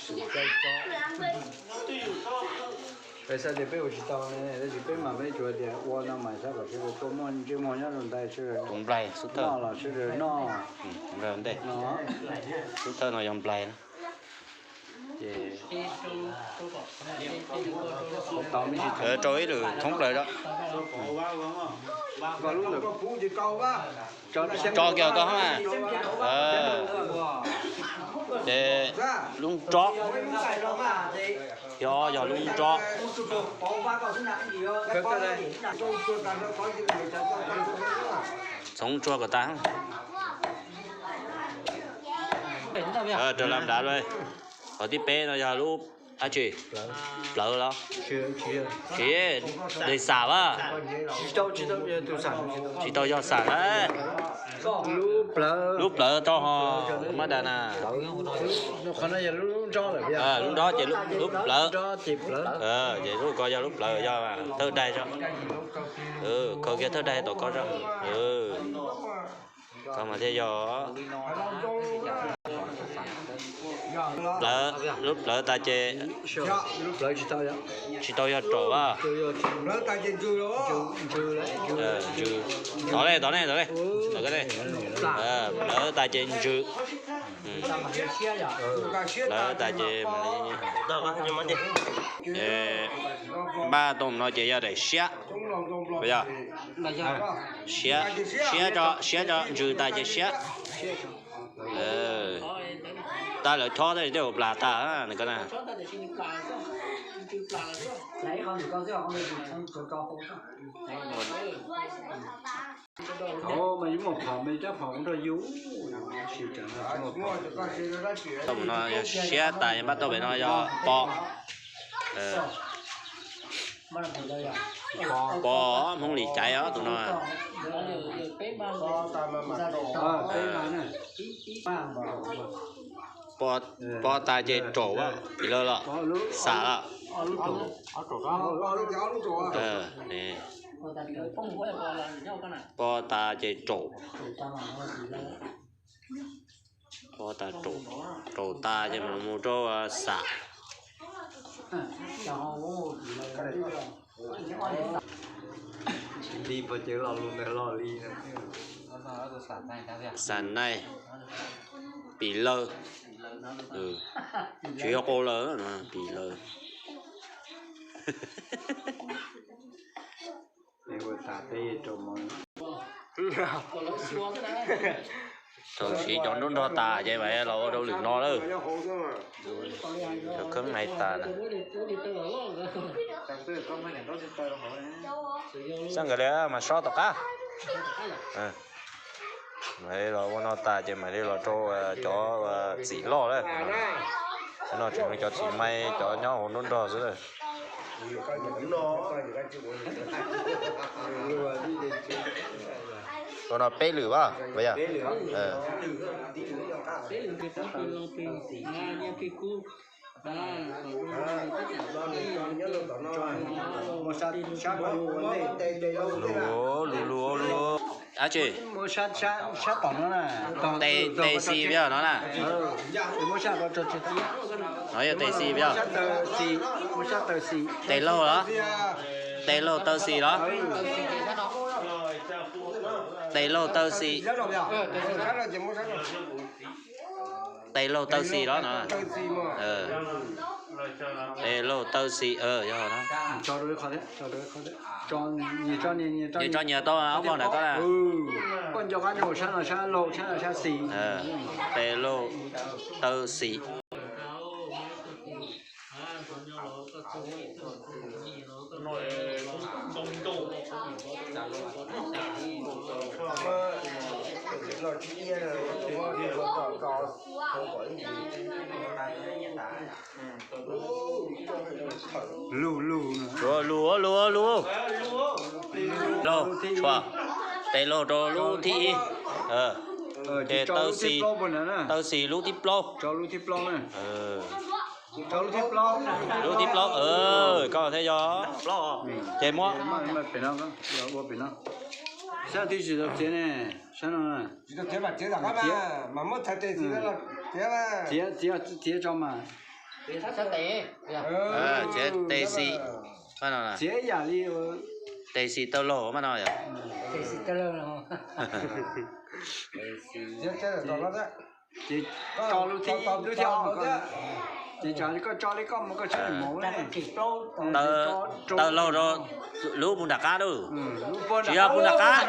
Peb xav tias peb ua tsis tau ne, tab sis peb mas peb tsuas tias ua no mas xav kom sawv daws tau muaj ntsej muag nyob rau ntawd sawv daws, tus nplaig xub thawj noj los sawv daws noj. Tus nplaig ntej, xub thawj no yog nplaig na. Ces rau ib lwm thoob plaws rau. Tso kiag koj hab mas. Ces lub nrob, yog, yog lub nrob. Txhoov tsuag kom tas. Raws lam nrad lawm. Qhov thib peb no yog lub dab tsi? Plawv los? Tsis, dej xam a. Tsis tau yog xam a. Lub plawv tau ho mab da na. Lub nrob ces lub plawv. Ces lub ko yog lub plawv, yog thawj daig tso. Khaws kiag thawj daig tom ko tso. Ko mas thiaj yog plawv, lub plawv tas ces tsis tau yog raum a. Ntsws. Tod ne, tod ne, tod ne. Plawv tas ces ntsws. Plawv tas ces npaj tau no ces yog daim siab. Yog siab, siab tso, siab tso, ntsws tas ces siab. Tab lawv chob tab sis tej zaum plas tas na. Thaum mas yus muaj phom mas cab phom mus nrog yus. Tau mus no yog siab tas, npaj tau pem no yog pos. Pos Hmoob Lis caiv os tus no. Pos tas ces raum, pim lawg los, xam los. Pos tas ces raum. Pos tas raum, raum tas ces mus rau xam. Li pos ces lo lus ntawd lo li. Xam naij, pim lawg. Tsis yog qau lawg, pim lawg. Thaum siv cov nruab nrog tas ces mam los ua rau lwm no lawm. Cov kheeb hais tas na. Xab nkawd li mas sob tom qab. Mam li los ua no tas ces mam li los rau cov txim loj lawm. Cov no tseem cov txiv mais, cov nyob hauv nruab nrog xwb lawm. Ua no peb lwm as, yog. Lug, lug, lug, lug. Dab tsi? Tes xis peb yog no na. No yog tes xis peb yog. Tes laug los? Tes laug taw xis los? Tes laug taw xis. Tes laug taw xis los no. Tes laug taw xis, yog no. Nyias tso nyias tau ob poj ntawm ko na. Koj nco qab rau sab no sab laug, sab no sab xis. Tes laug taw xis. Lug, lug, lug, lug. Laug, tshuam. Tes laug rau lub thib ib. Ces taw xis, taw xis lub thib plaub. Lub thib plaub, koj thiaj yog. Ces muab. Sab twb tsis tau txiav ne, sab no. Txiav, txiav tso mas. Txiav tes xis, txiav yam li tes xis taw laug mas no yog. Ces koj tso li koj mus koj tsis mus. Taw laug rau lub puag nram qab lauj. Tsis yog puag nram qab.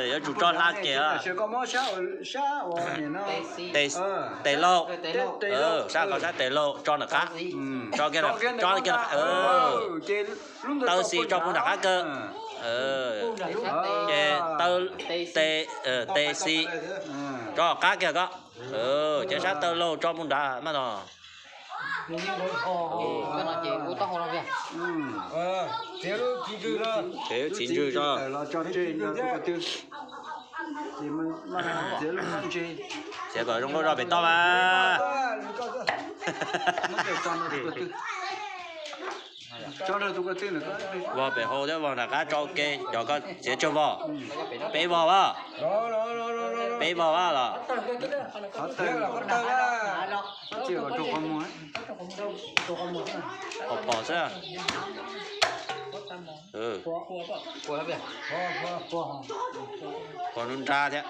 Yuav tsum tso hla kiag. Tes laug, sab ko sab tes laug tso nram qab. Tso kiag, tso kiag. Taw xis tso puag nram qab kawg. Ces taw, tes, tes xis tso qab kiag ko. Ces sab taw laug tso puag nrad mas no. Txiav lub txiv ntswg tso. Txiav kom zoo nkauj zog pem toj mas. Vog pem hauv thiab vog nram qab tso ua ke, cov koj txiav tsawg vog? Peb vog a? Peb vog a los? Pom pom xwb. Pom nruab nrab thiab.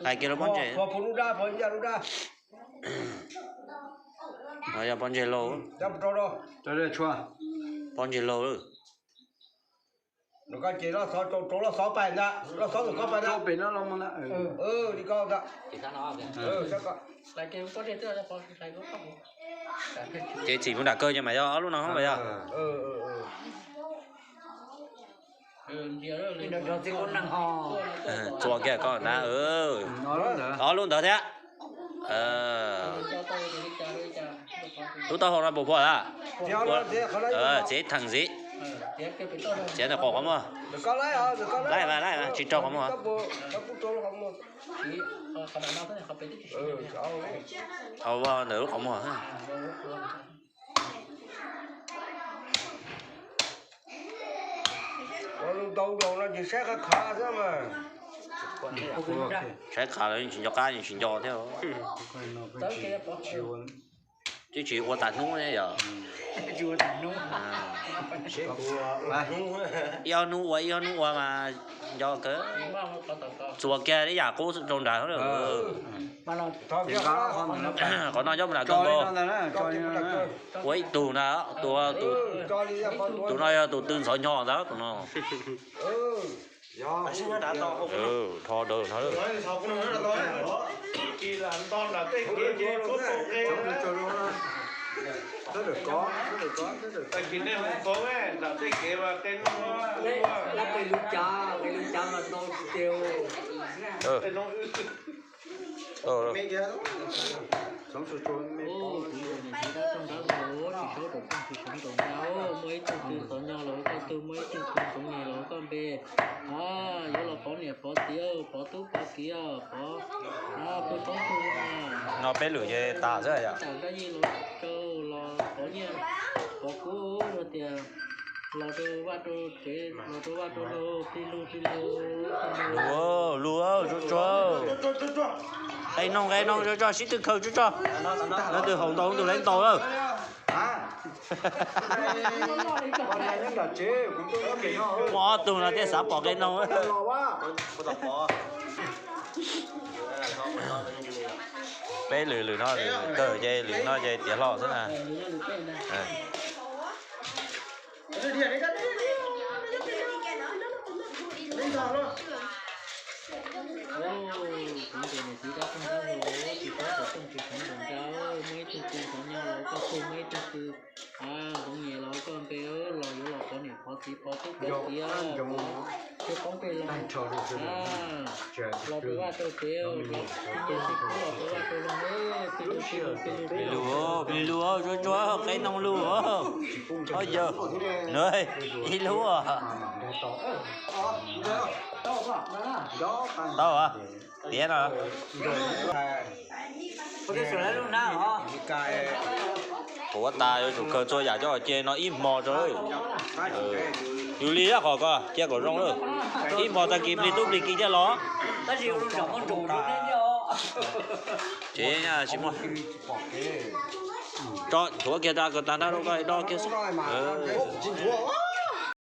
Hlais kiag lub pob ntseg. Yog pob ntseg laug. Pob ntseg laug. Ces loj xov rau, rau loj xov pais ntag, loj xov tus koj pais ntag. Pem no los li ko ntag. Ces txhim puag nram kawg ces mas yog ob lub no hoob mas yog. Txuas kiag koj na. Ob lub ntawd thiab. Lub taub hau no puas phua lawm? Txiav theem ntxiv. Txiav ntawm qaum qhov muag. Laib mas, laib mas tsis raug qhov muag. Hau ntawm lub qhov muag. Ua lub ntau zaus no ces saib qab khav xwb mas. Saib khav los yeej tsis nco qab, yeej tsis nco thiab. Twb tsis ua tas hnub thiab yog. Ib ob hnub ua, ib ob hnub ua mas nco kawg. Txuas kiag ib yam qub rau nrad. Qhov no nyob puag nram kawg nkaus. Ua ib tug na, tus, tus no yog tus tw ntxhov nyo ntag tus no. Rho dawb no. Muaj ib tug tw xov nyo los koj tw, muaj ib tug tw xoov nyuam los koj npe. Yuav los pov niam pov txiv, pov tub pov kiv, pov pw poob tug. No peb lwm ces tas xwb yom. Tam dab yij los rau los pov nyiaj pov kub tias los rau vaj rau tsev, los rau vaj rau laug, plig lug plig lug. Lug, lug, tsuag tsuag. Qe noog, qe noog, tsuag tsuag, sib tw khaws tsuag tsuag. Leej twg haus ntau leej twg leej ntau lawm. Muaj ob tug no thiaj xav pom qe noog. Peb lwm, lwm no lwm kawg ces lwm no ces tiav hlo xwb na. Muaj ib tug tw xov nyo los koj tw, muaj ib tug tw xoov nyuam los koj npe, los yuav los pov niam pov txiv pov tub pov kiv, pov poob plig lug, los rau vaj rau tsev, los rau vaj rau laug, plig lug, plig lug, tsuag tsuag, qe noog lug. Ib lub, tau tiav no. Thaum ua tas yuav tsum khaws txhua yam coj los cia no ib hmo tso. Yus li qhov ko cia kom zoo lawm, ib hmo tag kis plig tub plig ki coj los. Tsis muaj, tso nthuav kiag tas kom tag nrho rau koj do kiag xwb.